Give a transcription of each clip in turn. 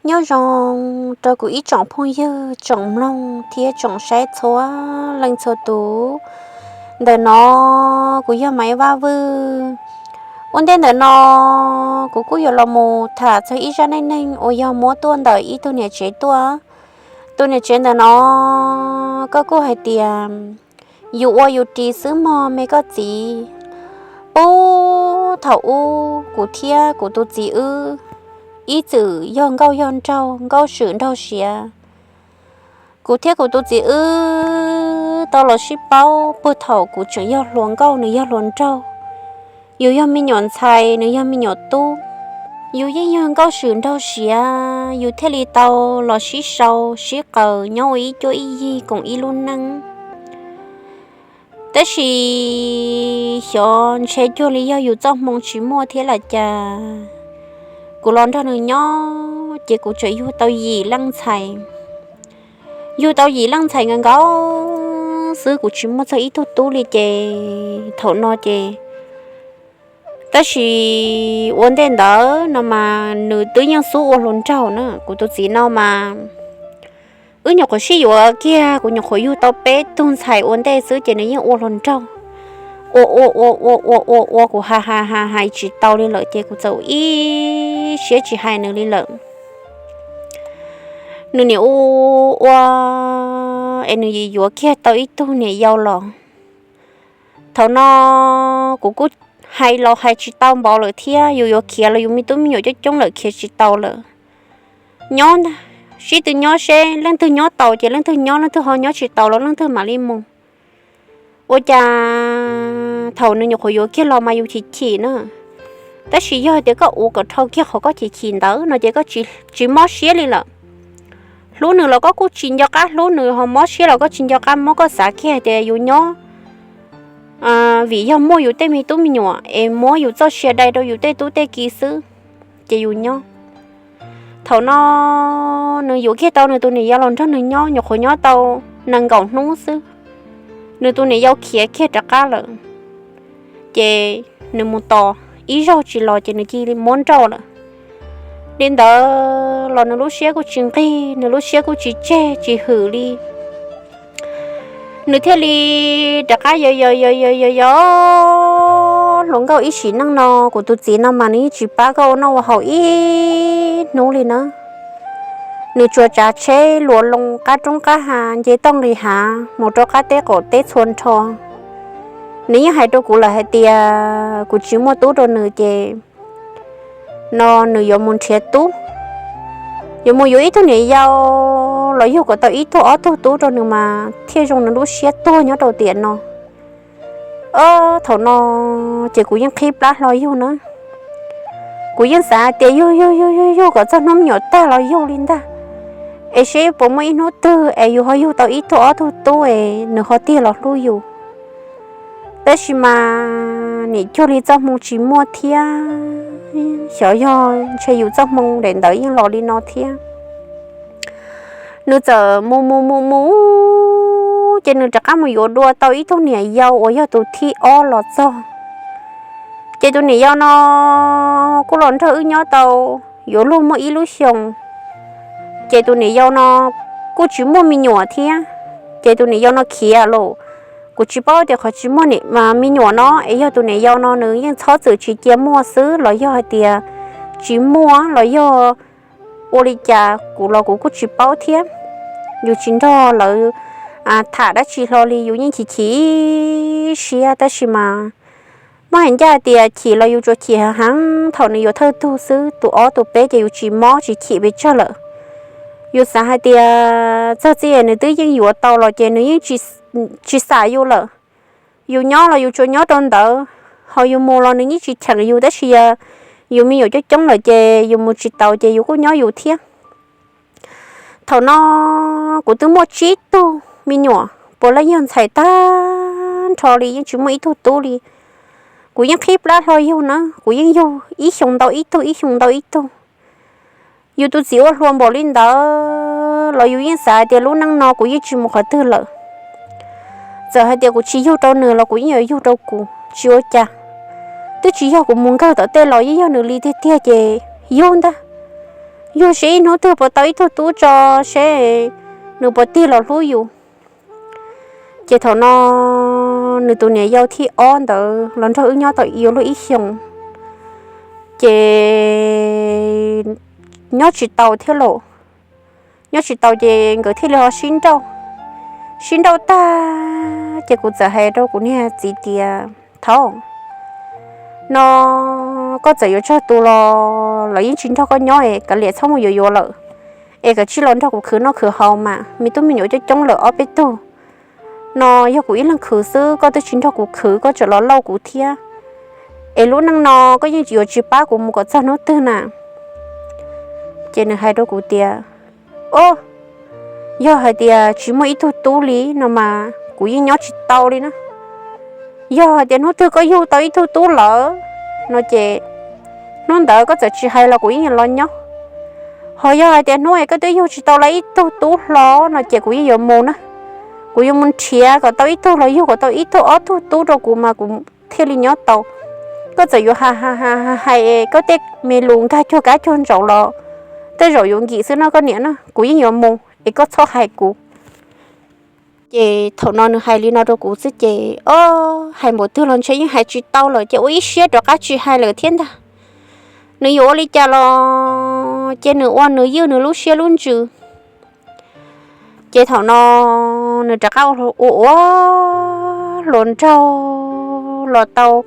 Nyob zoo rau kuv ib tsoom phooj ywg, tsoom mloog thiab tsoom saib txhua leej txhua tus. Ntawm no kuv yog Maiv Vaj Vwj. Ua ntej ntawm no kuv kuj yuav los mus tham txog ib zaj neej neeg uas yog muab tuaj ntawm ib tug niam tsev tuaj. Tus niam tsev ntawm no, koj kuj hais tias yus ua yus ris xwb mog me koj txiv. Puag thaum ub kuv thiab kuv tus txiv wb ib txwm yog nkauj yog nraug, nkauj swm nraug siav. Kuv thiab kuv tus txiv wb tau los sib paub puag thaum kuv tseem yog hluas nkauj nws yog hluas nraug. Yus yog me nyuam ntxhais nws yog me nyuam tub. Yus yeej yog nkauj swm nraug siav yus thiaj li tau los sib sau sib qaws nyob ua ib cuab ib yig koom ib lub neej. Tab sis xyov ntshe cuag li yog yus txoj hmoo tsis muaj thiab los cas, kuv los nrog nws nyob ces kuv tseem yug tau yim leej ntxhais. Yug tau yim leej ntxhais nkaus nkaus xwb, kuv tsis muaj txog ib tug tub li ces thaum no ces, tab sis ua ntej ntawd no mas nws twb yeej xub ua hluas nraug na. Kuv tus txiv no mas wb nyuam qhuav sib yuav kiag, kuv nyuam qhuav yug tau peb tug ntxhais ua ntej xwb ces nws yeej ua hluas nraug. Ua ua ua ua ua ua ua kuv hais hais hais hais tsis tau li lawm ces kuv txawm ib siab tsis hais nws li lawm. Nws niam ua ua es nws yuav kiag tau ib tug niam yau los. Thaum no kuv kuj hais los hais tsis tau npaum lawm thiab, yus yuav khiav los yus me tub me nyuam coob coob lawm khiav tsis tau lawm. Nyob ntag, sib tw nyob seb leej twg nyob tau ces leej twg nyob, leej twg ho nyob tsis tau los leej twg mam li mus. Ua cas thaum nws nyuam qhuav yuav kiag los mas yus chim chim na. Tab sis yog tias koj ua kom dhau kiag qhov koj chim chim ntawd no ces koj tsis mob siab li lawm. Hlub nws los koj kuj tsis nco qab hlub nws, ho mob siab los koj tsis nco qab mob, koj xav kiag tias yus nyob vim yog muaj yus tej me tub me nyuam es muab yus txoj sia dai rau yus tej tub tej ki xwb, ces yus nyob. Thaum no nws yuav kiag tau nws tus niam yau los nrog nws nyob, nyuam qhuav nyob tau nees nkaum hnub xwb, nws tus niam yau khiav kiag rov qab lawm. Ces nws mus tos ib zaug tsis los ces nws cia li muab nrauj lawm. Li ntawd los nws lub siab kuj tsis nqig, nws lub siab kuj tsis tseg tsis hwm li. Nws thiaj li rov qab yos yos yos yos yos hluas nkauj ib sim neej no. Kuv tus txiv no mas nws yeej tsis pab koj ua noj ua haus ib hnub li na. Nws tsuas tsav tsheb luas loo qab roob qab hav, nce tooj li hav mus rau qab teb qaum teb txhua nrho. Nws yeej hais rau kuv lawm hais tias kuv tsis muaj tub rau nws ces no nws yuav mus nrhiav tub. Yuav mus yuav ib tug niam yau los yug kom tau ib tug ob tug tub rau nws mas thiaj zoo nws lub siab tuag nyob rau tiam no. Thaum no ces kuv yeej qhib plab hlo yug na. Kuv yeej xav hais tias yug yug yug yug yug kom txog hnub me nyuam tag los yug li ntag, es seb puas muaj ib hnub twg es yus ho yug tau ib tug ob tug tub es nws ho tiag los hlub yus. Tab sis mas nim cuag li txoj hmoo tsis muaj thiab, xyov yog ntshe yus txoj hmoo daim ntawd yeej los li no thiab. Nws txawm mus mus mus mus ces nws rov qab mus yuav dua tau ib tug niam yau uas yog tus thib ob los txog. Ces tus niam yau no kuj los nrog wb nyob tau yuav luag muaj ib lub xyoos. Ces tus niam yau no kuj tsis muaj me nyuam thiab, ces tus niam yau no khiav lawm. Kuv tsis paub tias qhov tsis muaj me nyuam no es yog tus niam yau no nws yeej txhob txwm tsis cia muaj xwb los yog hais tias tsis muaj los yog ua li cas, kuv los kuv kuj tsis paub thiab. Yus tsis nrog lawv tham dab tsi hlo li, yus yeej chim chim siab. Tab sis mas muaj hais ncaj tias chim los yus tsuas chim heev thaum nws yuav thawj tug xwb, tus ob tus peb ces yus tsis mob tsis chim pes tsawg lawm. Yus xav hais tias txog txij nws twb yeej yuav tau los ces nws yeej tsis xam yus lawm. Yus nyob los yus tsuas nyob rau ntawd, ho yus mus los nws yeej tsis cheem yus, tab sis yog yus me nyuam coob coob lawm ces yus mus tsis taus ces yus kuj nyob yus thiab. Thaum no kuv twb muaj tsib tug me nyuam puav leej yog ntxhais tag nrho li, yeej tsis muaj ib tug tub li. Kuv yeej qhib plab hlo yug na, kuv yeej yug ib xyoo ntau ib tug, ib xyoo ntau ib tug. Yus tus txiv ua hluas npaum li ntawd los yus yeej xav tias lub neej no kuv yeej tsis mus qhov twg lawm. Txawm hais tias kuv tsis yug rau nws los kuv yeej yuav yug rau kuv tsis ua cas. Twb tsis yog kuv mus nkawg tom tej los yeej yog nws li tiag tiag ces yug ntag. yug seb ib hnub twg puas tau ib tug tub tso, seb nws puas tig los hlub yus. Ces thaum no nws tus niam yau thib ob ntawd los nrog wb nyob tau ib lub ib xyoos, ces nyob tsis tau thiab lauj. Nyob tsis tau ces nkawd thiaj li ho sib nrauj. Sib nrauj tag ces kuv txawm hais rau kuv niag txiv tias, Thaum no koj txawm yuav tsawg tus los lawv yeej tsis nrog koj nyob es kav liam txhob mus yuav yuav lawm, es kav tsij los nrog kuv khwv noj khwv haus mas, me tub me nyuam coob coob lawm ob peb tug. No yog kuv ib leeg khwv xwb, koj twb tsis nrog kuv khwv, koj tseem los lauj kuv thiab. Es lub neej no koj yeej yuav tsis pab kuv mus kom txog hnub twg na? Ces nws hais rau kuv tias, Os, yog hais tias tsis muaj ib tug tub li no mas kuv yeej nyob tsis tau li na. Yog hais tias hnub twg koj yug tau ib tug tub lawm no ces hnub ntawd koj txawm tsis hais los kuv yeej yuav los nyob. Ho yog hais tias hnub es koj twb yug tsis tau los ib tug tub hlo no ces kuv yeej yuav mus na. Kuv yuav mus nrhiav kom tau ib tug los yug kom tau ib tug ob tug tub rau kuv mas kuv thiaj li nyob tau. Koj txawm yuav hais hais es koj tej me lus nkag cuag kab cuag ntsaum los tej zaum yuav nkim xwb no koj niam na, kuv yeej yuav mus es koj txhob hais kuv. Ces thaum no nws hais li no rau kuv xwb ces, o, hais npaum twg los ntshe yeej hais tsis tau lawm ces ua ib siab rov qab tsis hais lawm thiab ntag. Nws yuav ua li cas los ces nws ua nws ywj nws lub siab lub ntsws. Ces thaum no nws rov qab ua ua hluas nraug los tau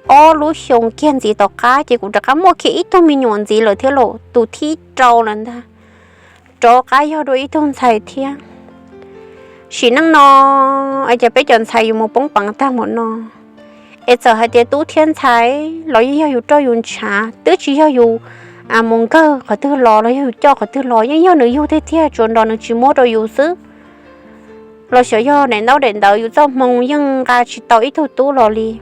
ob lub xyoo kiag ntxiv tom qab ces kuv rov qab muaj kiag ib tug me nyuam ntxiv lawm thiab lauj, tus thib rau lawm ntag. Rov qab yog dua ib tug ntxhais thiab. Sim neej no es cas peb cov ntxhais yus mus poob peev tag npaum no, es txawm hais tias tub thiab ntxhais los yeej yog yus roj yus ntshav, twb tsis yog yus mus nkawg qhov twg los los yog yus coj qhov twg los yeej yog nws yug tiag tiag, tsuas nrog nws tsis muab rau yus xwb. Los xyov yog daim ntaub daim ntawv yus txoj hmoo yeej nqa tsis tau ib tug tub los li.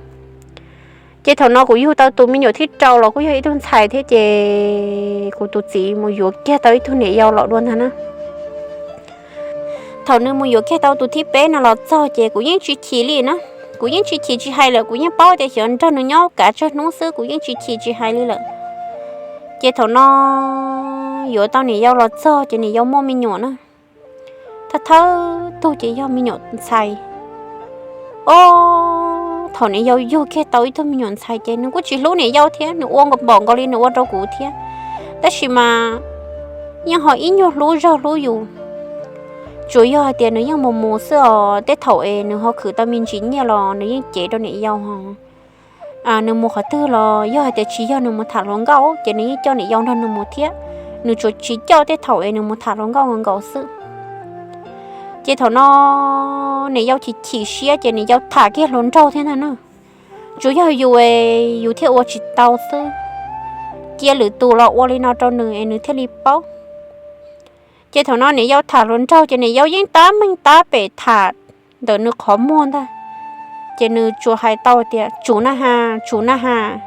Ces thaum no kuv yug tau tus me nyuam thib rau los kuj yog ib tug ntxhais thiab ces kuv tus txiv mus yuav kiag tau ib tug niam yau los dua ntag na. Thaum nws mus yuav kiag tau tus thib peb no los txog ces kuv yeej tsis chim li na. Kuv yeej tsis chim tsis hais lawm, kuv yeej paub tias xyov nrog nws nyob kav tsawg hnub xwb, kuv yeej tsis chim tsis hais li lawm. Ces thaum no yuav tau niam yau los txog ces niam yau muaj me nyuam na. Thawj thawj tug ces yog me nyuam ntxhais. Ob, thaum niam yau yug kiag tau ib tug me nyuam ntxhais ces nws kuj tsis hlub niam yau thiab, nws ua npaum nkaus li nws ua rau kuv thiab. Tab sis mas yeej ho ib nyuag hlub zog hlub yus. Tsuas yog hais tias nws yeej mus mus xwb os, tej thaum es nws ho khwv tau me ntsis nyiaj los nws yeej cev rau niam yau ho. Nws mus qhov twg los yog hais tias tsis yog nws mus tham hluas nkauj ces nws yeej coj niam yau nrog nws mus thiab. Nws tsuas tsis coj tej thaum es nws mus tham hluas nkauj nkaus xwb. Ces thaum no niam yau chim chim siab ces niam yau tham kiag hluas nraug thiab ntag na. Tsuas yog yus es yus thiaj ua tsis tau xwb. Cia lwm tus los ua li no rau nws es nws thiaj li paub. Ces thaum no niam yau tham hluas nraug ces niam yau yeej tab meeg tab pem tham ntawm nws qhov muag ntag. Ces nws tsuas hais tau tias tsum na has, tsum na has.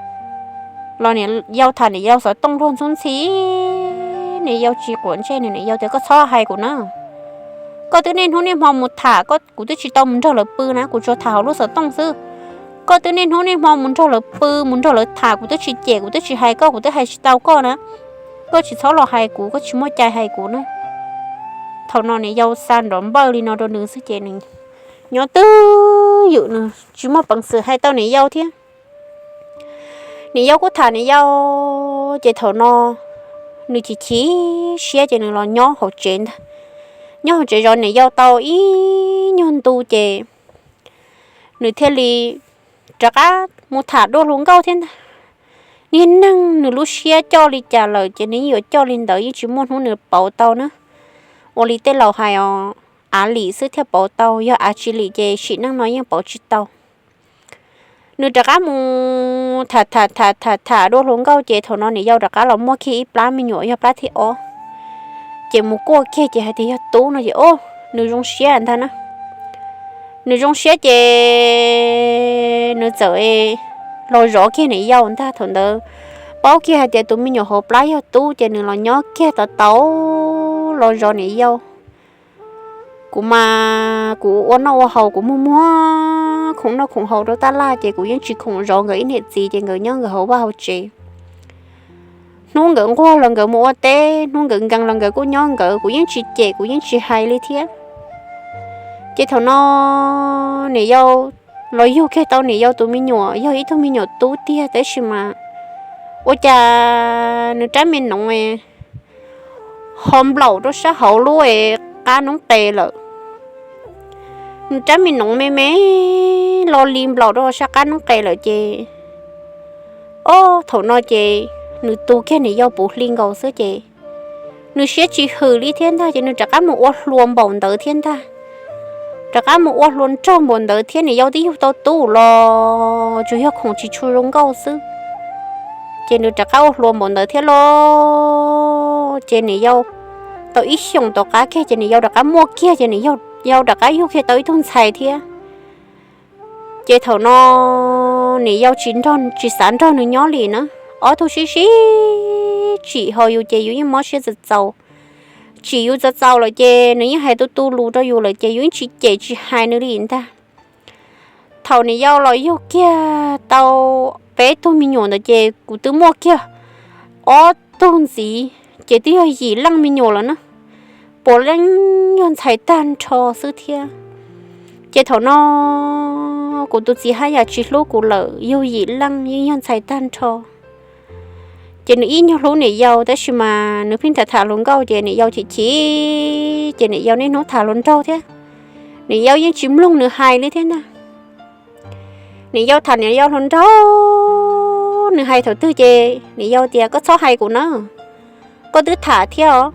Los niam yau tham niam yau xov tooj luag ntxhub ntxhi, niam yau tsis quav ntsej nws, niam yau tias koj txhob hais kuv na. Koj twb niaj hnub niaj hmo mus tham, kuv twb tsis tau mus nrog lawv pw na, kuv tsuas tham hauv lub xov tooj xwb. Koj twb niaj hnub niaj hmo mus nrog lawv pw mus nrog lawv tham, kuv twb tsis cem kuv twb tsis hais koj, kuv twb hais tsis tau koj na. Koj tsis txhob los hais kuv, koj tsis muaj cai hais kuv na. Thaum no niam yau xa nrov npawj li no rau nws xwb ces nws nyob twj ywm, nws tsis muaj peev xwm hais tau niam yau thiab. Niam yau kuj tham niam yau, ces thaum no nws chim chim siab ces nws los nyob hauv tsev ntag. Nyob hauv tsev zov niam yau tau ib nyuag ntu ces nws thiaj li rov qab mus tham dua hluas nkauj thiab ntag. Niag neeg nws lub siab coj li cas lawm ces nws yeej yuav coj li ntawd, yeej tsis muaj hnub nws pauv tau na. Ua li tej laus hais os, av lim xwb thiaj pauv tau, yog av tsis lim ces sim neej no yeej pauv tsis tau. Nws rov qab mus tham tham tham tham tham dua hluas nkauj ces thaum no niam yau rov qab los muaj kiag ib plab me nyuam yog plab thib ob. Ces mus kuaj kiag ces hais tias yog tub no ces o, nws zoo siab ntag na. Nws zoo siab ces nws txawm los zov kiag niam yau ntag. Thaum ntawd paub kiag hais tias tus me nyuam hauv plab yog tub ces nws los nyob kiag tau tau los zov niam yau. Kuv mas kuv ua noj ua haus kuv muag muag khoom noj khoom haus rau tab laj ces kuv yeej tsis khoom zov nkawd ib niam txiv ces nkawd nyob nkawd hauv vaj hauv tsev. Hnub nkawd nquag los nkawd mus ua teb, hnub nkawd nkees los nkawd kuj nyob nkawd, kuv yeej tsis cem kuv yeej tsis hais li thiab. Ces thaum no niam yau los yug kiag tau niam yau tus me nyuam, yog ib tug me nyuam tub tiag tab sis mas ua cas nws rab me noov ho nplaum rau sab hauv lub qab noob qes lawm. Nws rab me noov me me lo li nplaum rau sab qab noob qes lawm ces, ob thaum no ces nws tu kiag niam yau puv hli nkaus xwb ces nws siab tsis hwm li thiab ntag ces nws rov qab mus ua hlua npaum ntawd thiab ntag. Rov qab mus ua hlua nraug npaum ntawd thiab, niam yau twb yug tau tub los tsuas yog khoom tsis tshua zoo nkauj xwb. Ces nws rov qab ua hlua npaum ntawd thiab los ces niam yau tau ib xyoos tom qab kiag ces niam yau rov qab muaj kiag ces niam yau rov qab yug kiag tau ib tug ntxhais thiab. Ces thaum no niam yau tsis nrog, tsis xav nrog nws nyob li na. Ob tug sib sib tsim ho yus ces yus yeej mob siab txaus txaus. Tsim yus txaus txaus lawm ces nws yeej hais tu tu lus rau yus lawm ces yus yeej tsis cem tsis hais nws li ntag. Thaum niam yau los yug kiag tau peb tug me nyuam ntawd ces kuv twb muaj kiag ob tug ntxiv ces twb yog yim leej me nyuam lawm na. Puav leej yog ntxhais tag nrho xwb thiab. Ces thaum no kuv tus txiv haj yam tsis hlub kuv lawm, yug yim leej yeej yog ntxhais tag nrho. Ces nws ib nyuag hlub niam yau tab sis mas nws pheej tham tham hluas nkauj ces niam yau chim chim, ces niam yau niaj hnub tham hluas nraug thiab. Niam yau yeej tsis mloog nws hais li thiab ntag. Niam yau tham niam yau hluas nraug, nws hais thaum twg ces niam yau tias koj txhob hais kuv na, koj twb tham thiab os.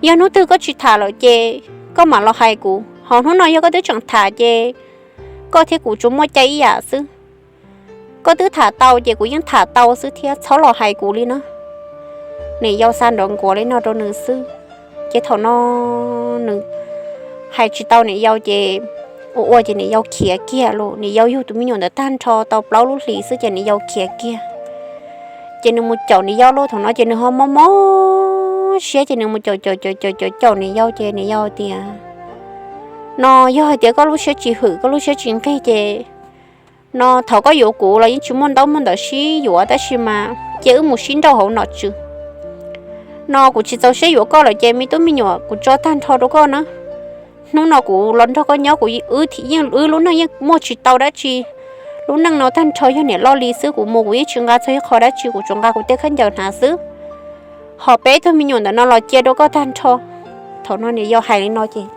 Yog hnub twg koj tsis tham lawm ces koj mam los hais kuv, ho hnub no yog koj twb tseem tham ces koj thiab kuv tsuas muaj cai ib yam xwb. Koj twb tham tau ces kuv yeej tham tau xwb thiab, txhob los hais kuv li na. Niam yau xa nrov nkuav li no rau nws xwb. Ces thaum no nws hais tsis tau niam yau ces ua ua ces niam yau khiav kiag lawm. Niam yau yug tus me nyuam ntawd tag nrho tau plaub lub hlis xwb ces niam yau khiav kiag. Ces nws mus caum niam yau lawm, thaum no ces nws ho mob mob siab ces nws mus caum caum caum caum caum caum niam yau ces niam yau tias, no yog hais tias koj lub siab tsis hwm, koj lub siab tsis nqig ces no thaum koj yuav kuv los yeej tsis muaj ntaub muaj ntawv sib yuav tab sis mas cia wb mus sib nrauj hauv nom tswv. No kuv tsis txaus siab yuav koj lawm ces me tub me nyuam kuv tso tag nrho rau koj na. Hnub no kuv los nrog koj nyob kuv, wb yeej, wb lub neej yeej muaj tsis tau dab tsi. Lub neej no tag nrho yog niam loj li xwb, kuv mus kuv yeej tsis nqa txog ib qho dab tsi, kuv tsuas nqa kuv tej khaub ncaws hnav xwb. Ho peb tug me nyuam ntawm no los cia rau koj tag nrho. Thaum no niam yau hais li no ces,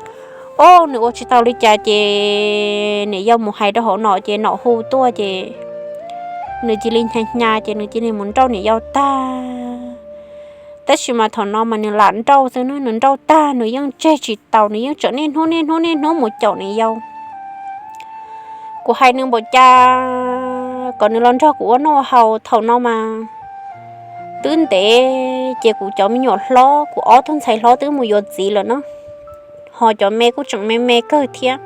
o, nws ua tsis tau li cas ces niam yau mus hais rau hauv nom ces nom hu tuaj ces nws cia li hnya hnya ces nws cia li mus nrauj niam yau tag. Tab sis mas thaum no mas nws lam nrauj xwb na, nws nrauj tag nws yeej tseg tsis taus, nws yeej tseem niaj hnub niaj hnub niaj hnub mus caum niam yau. Kuv hais nws npaum cas kom nws los nrog kuv ua noj haus, thaum no mas twb ntev ces kuv cov me nyuam hlob, kuv ob tug ntxhais hlob twb mus yuav txiv lawm na. Ho cov me kuj tseem me me kawg thiab,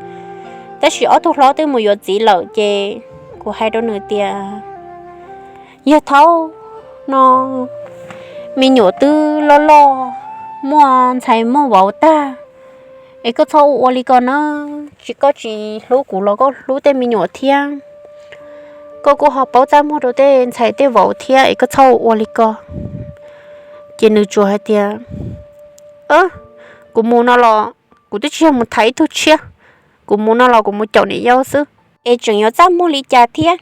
tab sis ob tug hlob twb mus yuav txiv lawm ces kuv hais rau nws tias, yog thaum no me nyuam twb loj loj, muaj ntxhais muaj vauv tag, es koj txhob ua ua li ko na. Tsis, koj tsis hlub kuv los koj hlub tej me nyuam thiab, koj kuj ho paub txaj muag rau tej ntxhais tej vauv thiab es koj txhob ua ua li ko. Ces nws tsuas hais tias, kuv mus no los kuv twb tsis yog mus tham ib tug tshiab, kuv mus no los kuv mus caum niam yau xwb, es tseem yuav txaj muag li cas thiab.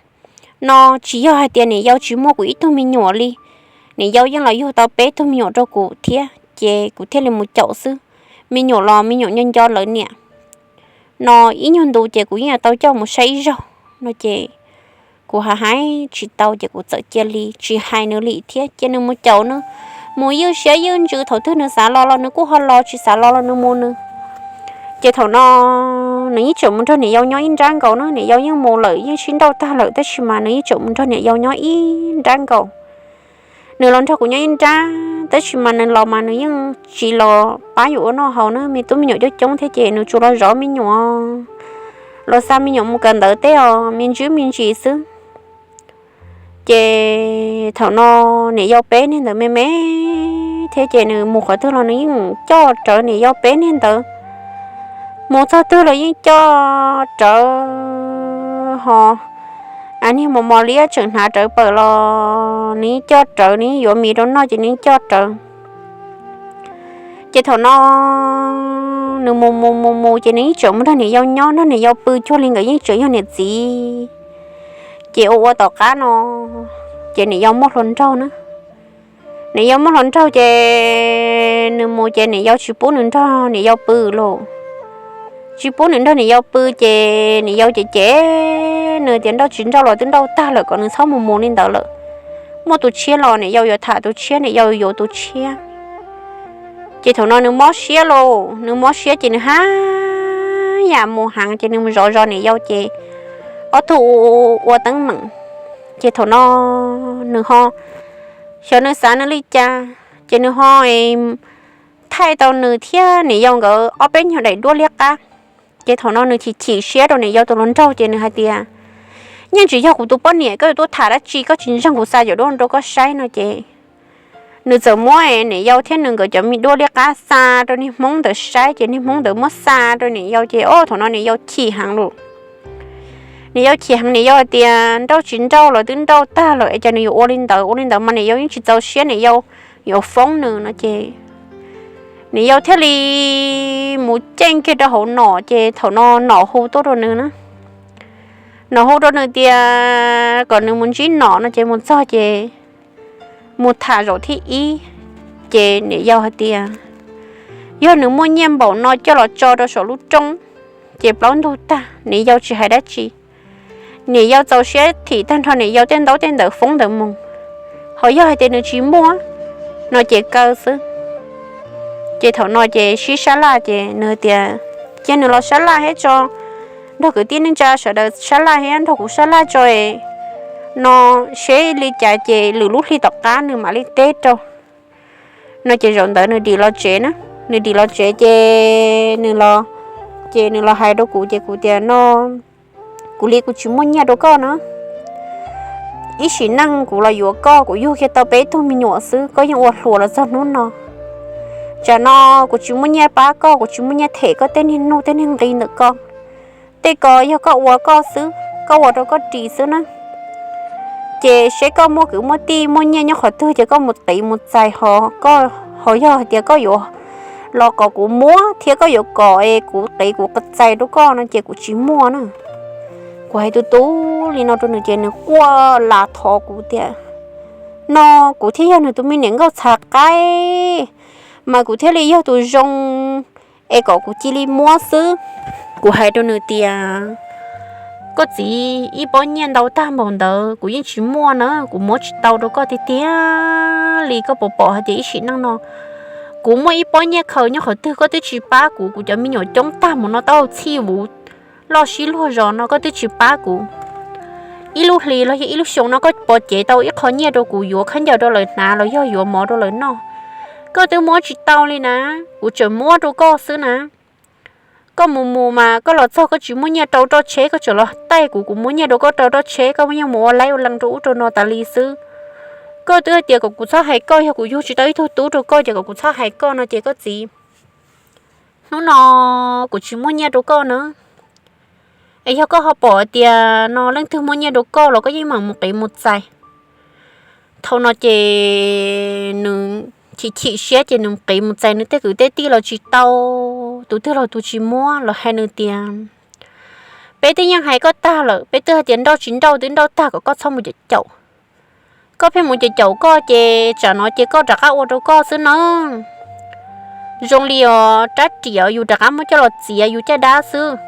No tsis yog hais tias niam yau tsis muaj kuv ib tug me nyuam li, niam yau yeej los yug tau peb tug me nyuam rau kuv thiab ces kuv thiaj li mus caum xwb. Me nyuam los me nyuam nco nco lawv niam. No ib nyuag ntu ces kuv yeej yuav tau coj mus saib ib zaug. No ces kuv hais hais tsis tau ces kuv txawm cia li tsis hais nws li thiab, cia nws mus caum nws, mus ywj siab ywj ntsws, thaum twg nws xav los los nws kuj ho los, tsis xav los los nws mus nws. Ces thaum no nws yeej tseem mus nrog niam yau nyob ib nrab nkaus na, niam yau yeej mus lawm yeej sib nrauj tag lawm tab sis mas nws yeej tseem mus nrog niam yau nyob ib nrab nkaus. Nws los nrog kuv nyob ib nrab tab sis mas nws los mas nws yeej tsis los pab yus ua noj haus na, me tub me nyuam coob coob thiab ces nws tsuas los zov me nyuam, los xa me nyuam mus kawm ntawv tej os, me ntsis me ntsis xwb. Ces thaum no niam yau peb niag ntawd me me thiab ces nws mus qhov twg los nws yeej coj rawv niam yau peb niag ntawd. Mus txog twg los yeej coj rawv hos. niag mos mos liab tseem hnav rawv pawm los nws yeej coj rawv, nws yeej yuav mis rau noj ces nws yeej coj rawv. Ces thaum no nws mus mus mus mus ces nws yeej tseem mus nrog niam yau nyob, nrog niam yau pw cuag li nkawd yeej tseem yog niam txiv. Ces ua ua tom qab no ces niam yau muaj hluas nraug na. Niam yau muaj hluas nraug ces nws mus ces niam yau tsis pub nws nrog niam yau pw lawm. Tsis pub nws nrog niam yau pw ces niam yau ces cem nws tias nrauj tsis nrauj los twb nrauj tag lawm, kom nws txhob mus mus li ntawd lawm. Muaj tus tshiab los niam yau yuav tham tus tshiab, niam yau yuav tus tshiab. Ces thaum no nws mob siab lauj, nws mob siab ces nws haj yam mus heev ces nws mus zov zov niam yau ces ob tug ua teeb meem. Ces thaum no nws ho xyov nws xav nws li cas, ces nws ho thaij tau nws thiab niam yau nkawd ob peb nyuag daim duab liab qab. Ces thaum no nws chim chim siab rau niam yau tus hluas nraug ces nws hais tias, yeej tsis yog kuv tus poj niam, koj yuav tuaj tham dab tsi, koj tsis ntseeg kuv xa cov duab rau koj saib no ces nws txawm muab niam yau thiab nws nkawd cov me duab liab qab xa rau niag hmoob ntawd saib ces niag hmoob ntawd muab xa rau niam yau ces o thaum no niam yau chim heev lawm. Niam yau chim heev, niam yau hais tias nrauj tsis nrauj los twb nrauj tag lawm es cas nws yuav ua li ntawd, ua li ntawd mas niam yau yeej tsis txaus siab, niam yau yuav foob nws no ces niam yau thiaj li mus ceej kiag rau hauv nom ces thaum no nom hu tuaj rau nws na. Nom hu rau nws tias kom nws mus ntsib nom no ces mus txog ces mus tham zaum thib ib ces niam yau hais tias yog nws muaj nyiaj npaum no coj los tso rau saum lub roob ces plaub ntug tag, niam yau tsis hais dab tsi. Niam yau txaus siab thim tag nrho niam yau tej ntaub tej ntawv foob ntawd mus. Ho yog hais tias nws tsis muaj no ces kaw xwb. Ces thaum no ces sib sab laj ces nws tias cia nws los sab laj thiab tso, nrog kwv tij neej tsa sawv daws sab laj thiab nrog kuv sab laj tso no, seb li cas ces lwm lub hli tom qab nws mam li teb rau no ces zaum ntawd nws dim los tsev na. Nws dim los tsev ces nws los, ces nws los hais rau kuv ces kuv tias no kuv li kuv tsis muaj nyiaj rau koj na. Ib sim neej kuv los yuav koj, kuv yug kiag tau peb tug me nyuam xwb, koj yeej ua hluas los txog hnub no. Tsam no kuv tsis muaj nyiaj pab koj, kuv tsis muaj nyiaj them koj tej niag nuj tej niag nqi ntawm koj. Tej ko yog koj ua koj xwb, koj ua rau koj ris xwb na. Ces seb koj muaj kwv muaj tij muaj nyiaj nyob qhov twg ces koj mus qiv mus txais ho, ho yog hais tias koj yuav los kom kuv muab thiab koj yuav kom es kuv qiv kuv txais rau koj no ces kuv tsis muaj na. Kuv hais tu tu li no rau nws ces nws quaj las thov kuv tias no kuv thiaj yog nws tus me niam nkauj txhav qaib mas kuv thiaj li yog tus zoo es kom kuv cia li muab xwb. Kuv hais rau nws tias koj txiv, ib pob nyiaj ntau tag npaum ntawd kuv yeej tsis muaj na, kuv muab tsis tau rau koj tiag tiag li. Koj puas pom hais tias ib sim neej no kuv muaj ib pob nyiaj khaws nyob qhov twg koj twb tsis pab kuv, kuv cov me nyuam coob tag mus no tau txhij vuv loj sib luag zos no koj twb tsis pab kuv. Ib lub hlis los yog ib lub xyoo no koj pov cev tau ib qho nyiaj rau kuv yuav khaub ncaws rau lawv hnav los yog yuav mov rau lawv noj, koj twb muab tsis tau li na. Kuv tseem muab rau koj xwb na. Koj mus mus mas koj los txog koj tsis muaj nyiaj rau roj tsheb, koj tseem los taij kuv, kuv muab nyiaj rau koj rau roj tsheb, koj yeej mus ua laib ua lees rau ub rau no tas li xwb. Koj twb hais tias kom kuv txhob hais koj, yog kuv yug tsis tau ib tug tub rau koj ces kom kuv txhob hais koj no ces koj txiv, hnub no kuv tsis muaj nyiaj rau koj na. Es yog koj ho pom tias no leej twg muaj nyiaj rau koj los koj yeej meem mus qiv mus txais. Thaum no ces nws chim chim siab ces nws qiv mus txais nws tej kwv tej tij los tsis tau, tus twg los tus tsis muab, los hais nws tias peb twb yeej hais koj tag lawm, peb twb hais tias nrauj tsis nrauj twb nrauj tag kom koj txhob mus caum caum. Koj pheej mus caum caum koj ces tsam no ces koj rov qab ua rau koj xwb na. Zoo li os rab riam yus rov qab muab coj los txiav yus caj dab xwb.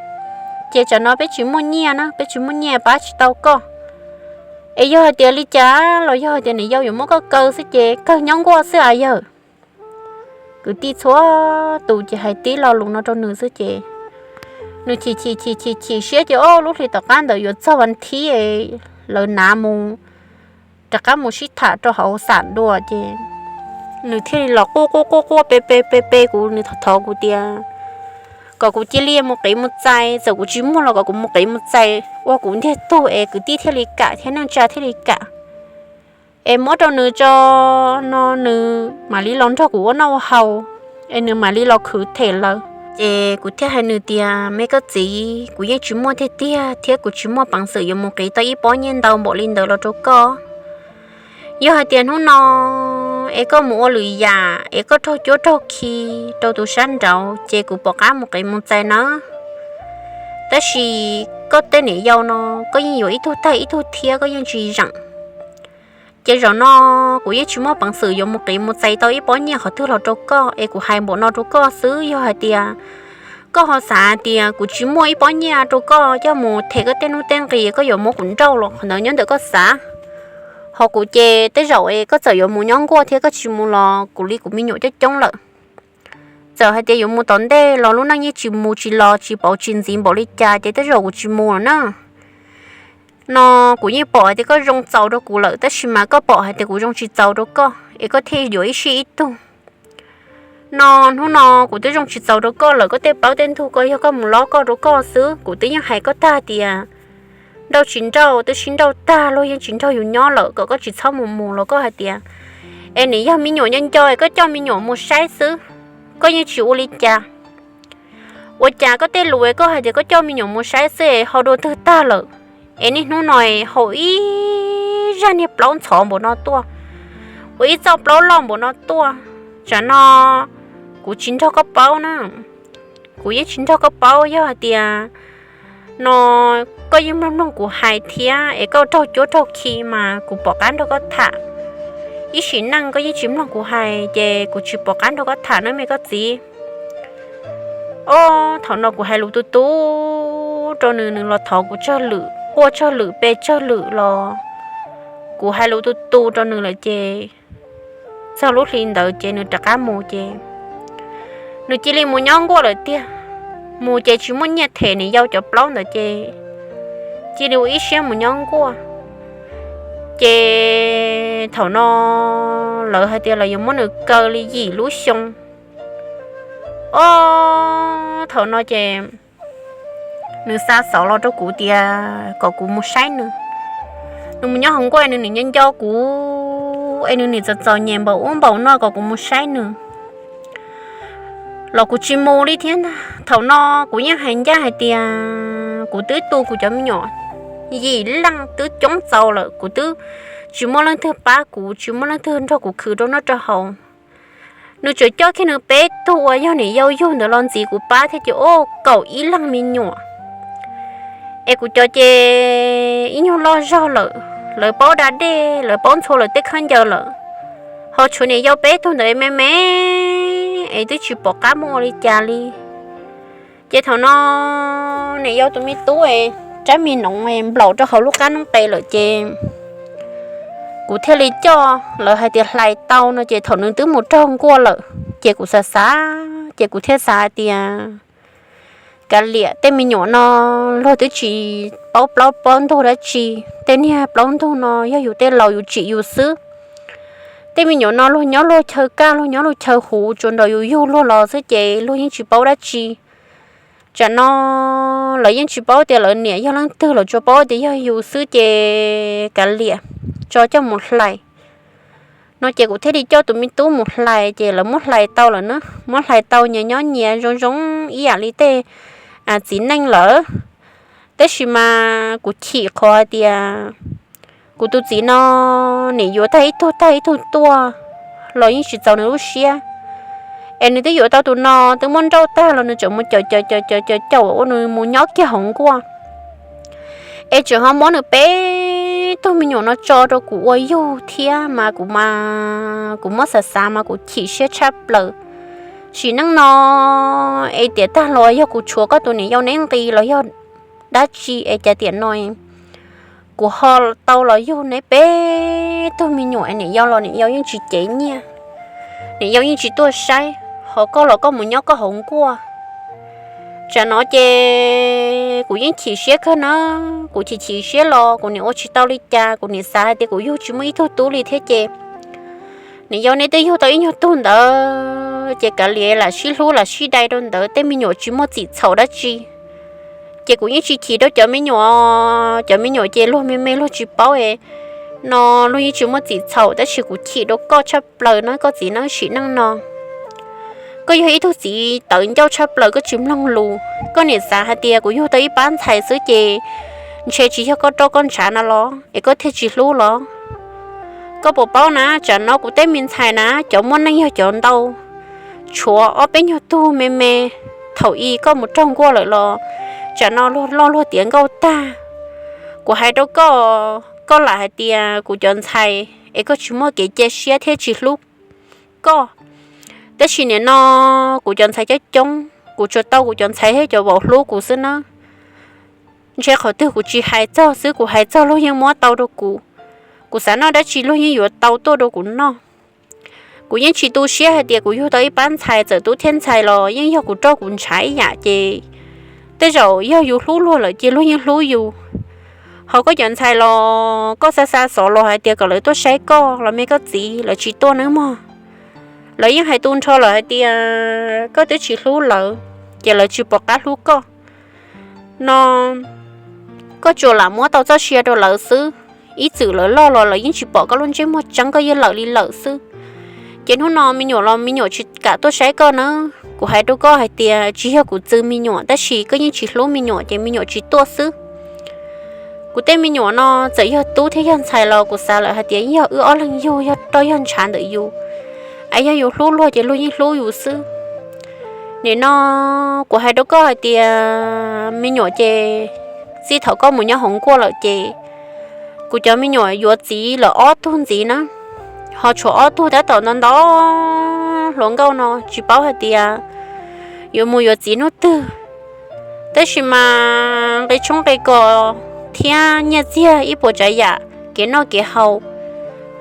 Ces tsam no peb tsis muaj nyiaj na, peb tsis muaj nyiaj pab tsis tau koj. Es yog hais tias li cas los yog hais tias niam yau yuav muab koj kaw xwb ces kawg nyob nkuaj xwb a yawg. Kwv tij txhua tus ces hais tib lo lus no rau nws xwb ces nws chim chim chim chim chim siab ces ob lub hlis tom qab ntawd yuav txog vas thib, lawv nav mus rov qab mus sib tham rau hauv xam dua ces nws thiaj li los quaj quaj quaj quaj pe pe pe pe kuv, nws thov thov kuv tias kom kuv cia li mus qiv mus txais, txawm kuv tsis muaj los kom kuv mus qiv mus txais ua kuv ntiag tug es kwv tij thiaj li kam thiab neej tsa thiaj li kam. Es muab rau nws tso no nws mam li los nrog kuv ua noj ua haus, es nws mam li los khwv them lawv. Ces kuv thiaj hais nws tias, Me koj txiv, kuv yeej tsis muaj tiag tiag thiab kuv tsis muaj peev xwm yuav mus qiv tau ib pob nyiaj ntau npaum li ntawd los rau koj. Yog hais tias hnub no es koj mus ua lwm yam es koj raug cuab raug khi rau tus sab nraud ces kuv pom qab mus qiv mus txais nawb. Tab sis koj tej niam yau no koj yeej yuav ib tug tag ib tug thiab koj yeej tsis zeem. Ces zaum no kuv yeej tsis muaj peev xwm yuav mus qiv mus txais tau ib pob nyiaj qhov twg los rau koj es kuv hais npaum no rau koj xwb. Yog hais tias koj ho xav tias kuv tsis muaj ib pob nyiaj rau koj coj mus them koj tej nuj tej nqi koj yuav muab kuv nrauj los qhov ntawd nyob ntawm koj xav. Ho kuv ces tej zaum es koj txawm yuav mus nyob nkuaj thiab koj tsis mus los kuv li kuv me nyuam coob coob lawm. Txawm hais tias yuav mus tom ntej los lub neej yeej tsis mus tsis los tsis pauv tsis ntxiv npaum li cas ces tej zaum kuv tsis mus lawm na. No kuv yeej pom hais tias koj zoo txaus rau kuv lawm tab sis mas koj pom hais tias kuv zoo tsis txaus rau koj es koj thiaj yuav ib sij ib tug. No hnub no kuv twb zoo tsis txaus rau koj lawm, koj tej plaub tej ntug ko yog koj mus lob koj rau koj xwb. Kuv twb yeej hais koj tag tias nrauj tsis nrauj twb sib nrauj tag, luag yeej tsis nrog yus nyob lawm, kom koj tsis txhob mus mus los koj hais tias es nim yog me nyuam nco nco es koj coj me nyuam mus saib xwb, koj yeej tsis ua li cas. Ua cas koj tej lus es koj hais tias koj coj me nyuam mus saib xwb es ho dua twg tag lawm, es niaj hnub no haus ib zaj niag plaub ntxhov npaum no tuaj, ua ib txoj plaub loj npaum no tuaj. Tsam no kuv tsis nrog koj paub na, kuv yeej tsis nrog koj paub. Yog hais tias no koj yeej mloog mloog kuv hais thiab es koj raug cuab raug khi mas kuv pom qab nrog koj tham. Ib sim neej koj yeej tsis mloog kuv hais ces kuv tsis pom qab nrog koj tham na me koj txiv. Ob, thaum no kuv hais lus tu tu rau nws, nws los thov kuv tsawg lwm, quaj tsawg lwm, pe tsawg lwm los kuv hais lus tu tu rau nws lawm ces txog lub hli ntawd ces nws rov qab mus ces nws cia li mus nyob nkuaj lawm tiag. Mus ces tsis muaj nyiaj them niam yau cov plaub ntawd ces cia li ua ib siab mus nyob nkuaj. Ces thaum no lawv hais tias lawv yuav muab nws kaw li yim lub xyoo. Ob, thaum no ces nws xa xov los rau kuv tias kom kuv mus saib nws. Nws mus nyob hauv nkuaj nws nim nco nco kuv es nws nim txom txom nyem npaum ub npaum no kom kuv mus saib nws los kuv tsis mus li thiab ntag. Thaum no kuv yeej hais ncaj hais tias kuv twb tu kuv cov me nyuam yim leej twb coob txaus lawm, kuv twb tsis muaj leej twg pab kuv, tsis muaj leej twg nrog kuv khwv rau noj rau haus. Nws tseem coj kiag nws peb tug uas yog niam yau yug ntawd los ntxiv kuv pab thiab ces ua kaum ib leeg me nyuam. Es kuv cov ces ib nyuag loj zog lawm, lawv paub da dej, lawv paub ntxhua lawv tej khaub ncaws lawm, ho tshuav niam yau peb tug ntawd me me es twb tsis pom qab muaj ua li cas li. Ces thaum no niam yau tus me tub es rab me noov nplaum rau hauv lub qab noob qes lawm ces kuv thiaj li coj, lawv hais tias hlais tau no ces thaum nws twb mus raug nkuaj lawm ces kuv xav xav ces kuv thiaj xav hais tias kav liam, tej me nyuam no luag twb tsis paub plaub paub ntug dab tsi. Tej niag plaub ntug no yog yus tej laus yus tsim yus xwb. Tej me nyuam no luag nyob luag chaw kaj, luag nyob luag chaw huv, tsuas nrog yus yug luag los xwb ces luag yeej tsis paub dab tsi. Tsam no lawv yeej tsis paub tias lawv niam yog leej twg, lawv tsuas paub tias yog yus xwb ces kav liam, tso coj mus hlais. No ces kuv thiaj li coj tus me tub mus hlais ces lawv muab hlais tau lawm na, muab hlais tau nyias nyob nyias zoo zoo ib yam li tej txiv neej lawm. Tab sis mas kuv chim qhov hais tias kuv tus txiv no nim yuav tag ib tug tag ib tug tuaj los yeej tsis txaus nws lub siab. Es nws twb yuav tau tus no twb muab nrauj tag los nws tseem mus caum caum caum caum caum ua nws mus nyob kiag hauv nkuaj. Es tseem ho muab nws peb tug me nyuam no tso rau kuv ua yug thiab mas kuv, kuv muab xav xav mas kuv chim siab tshaj plaws. Sim neej no es tiam tag los yog kuv tshuav koj tus niam yau neb nqi los yog dab tsi es cas tiam no kuv ho tau los yug neb peb tug me nyuam es niam yau los niam yau yeej tsis cev nyiaj, niam yau yeej tsis tuaj saib, ho koj los koj mus nyob koj hauv nkuaj. Tsam no ces kuv yeej chim siab kawg na, kuv chim chim siab los kuv nim ua tsis tau li cas, kuv nim xav hais tias kuv yug tsis muaj ib tug tub li thiab ces niam yau neb twb yug tau ib nyuag tug ntawd ces kav liam, lam sib hlub lam sib dai rau ntawd, tej me nyuam tsis muaj txim txhaum dab tsi. Ces kuv yeej tsis chim rau cov me nyuam, cov me nyuam ces luag me me luag tsis paub no luag yeej tsis muaj txim txhaum, tab sis kuv chim rau koj tshaj plaws no koj txiv neeb sim neej no. Koj yog ib tug txiv tawv ncauj tshaj plaws, koj tsis mloog lus. Koj niam xav hais tias kuv yug tau ib pab ntxhais xwb ces ntshe tsis yog koj roj koj ntshav no los es koj thiaj tsis hlub los? Koj puas paub na, tsam no kuv tej me ntxhais na cov muaj neej yog cov ntau, tshuav ob peb nyuag tug me me. Thaum ub koj mus raug nkuaj lawm los tsam no luag loj luag tiav nkauj tag. Kuv hais rau koj, koj lam hais tias kuv cov ntxhais es koj tsis muaj kev cia siab thiab tsis hlub koj. Tab sis nim no kuv cov ntxhais coob coob, kuv tsuas tau kuv cov ntxhais thiab cov vauv hlub kuv xwb nawb. Ntshe qhov twg kuv tsis hais txog xwb, kuv hais txog luag yeej muab tau rau kuv. Kuv xav noj dab tsi luag yeej yuav tau tuaj rau kuv noj. Kuv yeej tsis tu siab hais tias kuv yug tau ib pab ntxhais, txawm tub thiab ntxhais los yeej yog kuv roj kuv ntshav ib yam ces tej zaum yog yus hlub luag lawm ces luag yeej hlub yus. Ho koj cov ntxhais los koj xa xa xov los hais tias kom lawv tuaj saib koj los me koj txiv, lawv tsis tuaj nawb mog. Lawv yeej hais tu nrho lawm hais tias koj twb tsis hlub lawv, ces lawv tsis pom qab hlub koj no. Koj tsuas lam muab tau txoj sia rau lawv xwb. Ib txwm lawv loj los lawv yeej tsis pom koj lub ntsej muag tseeb, koj yeej lawm li lawm xwb. Ces hnub no me nyuam los me nyuam tsis kam tuaj saib koj na. Kuv hais rau koj hais tias tsis yog kuv txwv me nyuam, tab sis koj yeej tsis hlub me nyuam ces me nyuam tsis tuaj xwb. Kuv tej me nyuam no txawm yog tub thiab yog ntxhais los kuv xav lawm hais tias yog wb ob leeg yug, yog roj yog ntshav ntawm yus, es yog yus hlub luag ces luag yeej hlub yus xwb. Nim no kuv hais rau koj hais tias me nyuam ces txij thaum koj mus nyob hauv nkuaj lawm ces kuv cov me nyuam yuav txiv lawm ob tug ntxiv na, ho tshuav ob tug tab tom ntau ntau hluas nkauj no tsis paub hais tias yuav mus yuav txiv hnub twg. Tab sis mas nqi tshoob nqi kos thiab nyiaj txiag ib puas tsav yam kev noj kev haus,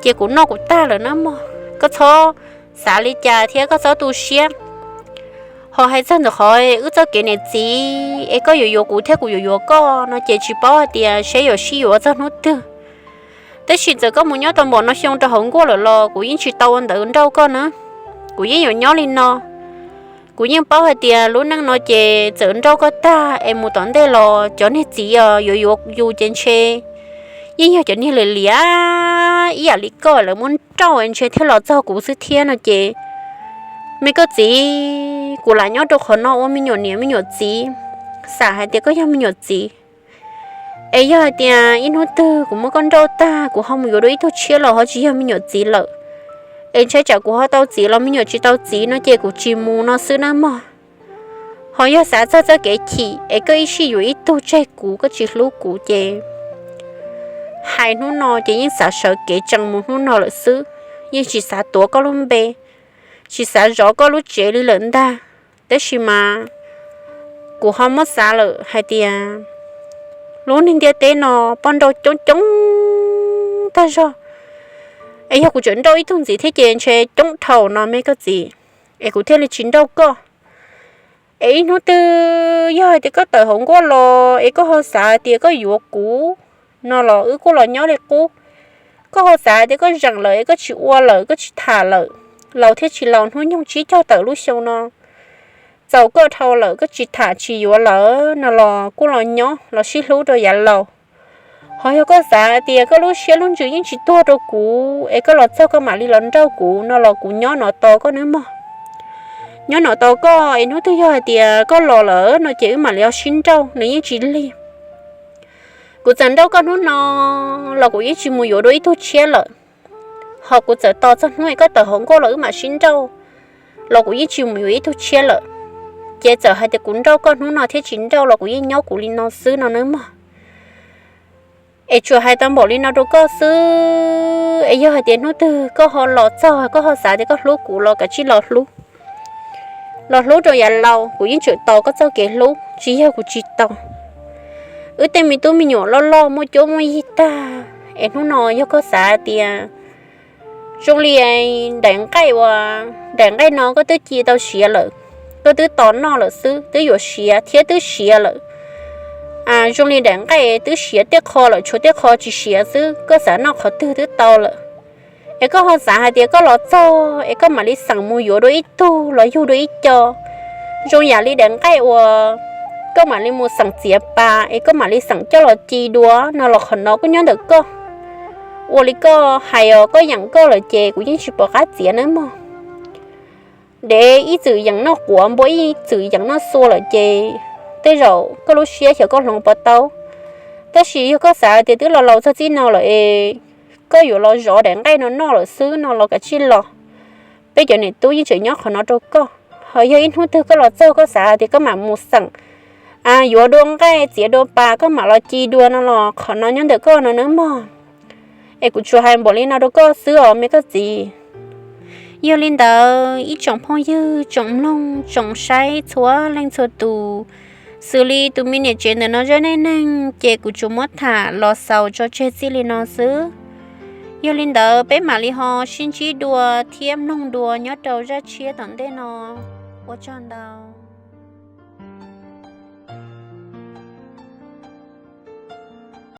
ces kuv noj kuv tag lawm na mog. Koj txhob xav li cas thiab koj txhob tu siab. Ho hais txog ntawm qhov wb txoj kev niam txiv es koj yuav yuav kuv thiab kuv yuav yuav koj no ces tsis paub hais tias seb yuav sib yuav txog hnub twg. Tab sis txawm koj mus nyob tau npaum no xyoo rau hauv nkuaj lawm los kuv yeej tsis tau ua ntawv nrauj koj na. Kuv yeej yuav nyob li no. Kuv yeej paub hais tias lub neej no ces txawm nrauj koj tag es mus tom ntej los cov niag txiv os yuav yuav yus ces ntshe yeej yog cov niag liam liam ib yam li koj lawv muab nrauj ntshe thiaj los txog kuv xwb thiab no ces, me koj txiv, kuv lam nyob rau qhov no ua me nyuam niam me nyuam txiv, xam hais tias koj yog me nyuam txiv. Es yog hais tias ib hnub twg kuv muab koj nrauj tag kuv ho mus yuav dua ib tug tshiab los ho tsis yog me nyuam txiv lawm, es ntshai tsam kuv ho tau txiv los me nyuam tsis tau txiv no ces kuv tsis mus no xwb nawb mog. Ho yog xav txog txoj kev chim es koj ib sij yuav ib tug tseg kuv, koj tsis hlub kuv ces hais hnub no ces yeej xav sawv kev tsees mus hnub no lawm xwb, yeej tsis xav tuav koj lub npe, tsis xav zov koj lub tsev li lawm ntag. Tab sis mas kuv ho muab xav lawm hais tias lub neej ntiaj teb no poj nrauj coob coob tag zog, es yog kuv tseem nrauj ib tug ntxiv thiab ces ntshe coob dhau no me koj txiv, es kuv thiaj li tsis nrauj koj. Es ib hnub twg yog hais tias koj tawm hauv nkuaj los es koj ho xav hais tias koj yuav kuv no los wb kuj los nyob li qub. Koj ho xav hais tias koj zeem lawm es koj tsis ua lawm, koj tsis tham lawm, laus thiab tsis laus hnub nyoog tsib caug tawm lub xyoo no, txaus koj dhau lawm koj tsis tham tsis yuav lawm no los kuj los nyob los sib hlub rau yav laus. Ho yog koj xav hais tias koj lub siab lub ntsws yeej tsis tuag rau kuv es koj los txog koj mam li los nrauj kuv no los kuv nyob no tos koj nawb mog. Nyob no tos koj es hnub twg yog hais tias koj los lawm no ces wb mam li ho sib nrauj, nws yeej tsis lig. Kuv txawm nrauj koj hnub no los kuv yeej tsis mus yuav dua ib tug tshiab lawm. Ho kuv txawm tos txog hnub es koj tawm hauv nkuaj los wb mam sib nrauj los kuv yeej tsis mus yuav ib tug tshiab lawm. Ces txawm hais tias kuv nrauj koj hnub no thiab tsis nrauj los kuv yeej nyob kuv li no xwb no nawb mog. Es tsuas hais tau npaum li no rau koj xwb, es yog hais tias hnub twg koj ho los txog koj ho xav tias koj hlub kuv los kav tsij los hlub. Los hlub rau yav laus, kuv yeej tseem tos koj txoj kev hlub, tsis yog kuv tsis tos. Wb tej me tub me nyuam loj loj muaj cuab muaj yig tag, es hnub no yog koj xav tias zoo li daim nqaij uas daim nqaij no koj twb ci tau siav lawm, koj twb tos noj lawm xwb, twb yuav siav thiab twb siav lawm. Zoo li daim nqaij twb siav tej qho lawm, tshuav tej qho tsis siav xwb, koj xav noj qhov twg twb tau lawm. Es koj ho xav hais tias koj los txog es koj mam li xeem mus yuav dua ib tug los yug dua ib co, zoo yam li daim nqaij uas koj mam li mus xeem txiav pas es koj mam li xeem coj los ci dua no los qhov no kuj nyob ntawm koj. Ua li koj hais os, koj yeem koj lawm ces kuv yeej tsis pom qab txiav nawb mog. dev ib txwm yeem noj quav, npua ib txwm yeem noj xua lawm ces tej zaum koj lub siab xyov koj hloov puas tau. Tab sis yog koj xav tias twb los laus txog txij no lawm es koj yuav los zov daim nqaij no noj lawm xwb no los kav tsij los. Peb cov niam tub yeej tseem nyob qhov no rau koj. Ho yog ib hnub twg koj los txog koj xav tias koj mam mus xeem yuav dua nqaij txiav dua pas koj mam los ci dua no los qhov no nyob ntawm koj no nawb mog. Es kuv tsuas hais npaum li no rau koj xwb os me koj txiv. Yog li ntawd ib tsoom phooj ywg tsoom mloog tsoom saib txhua leej txhua tus, xws li tus me niam tsev ntawm no zaj neej neeg ces kuv tsuas muab tham los xaus tso tseg txij li no xwb. Yog li ntawd peb mam li ho sib ntsib dua thiab mloog dua nyob rau zaj tshiab tom ntej no. Ua tsaug ntau.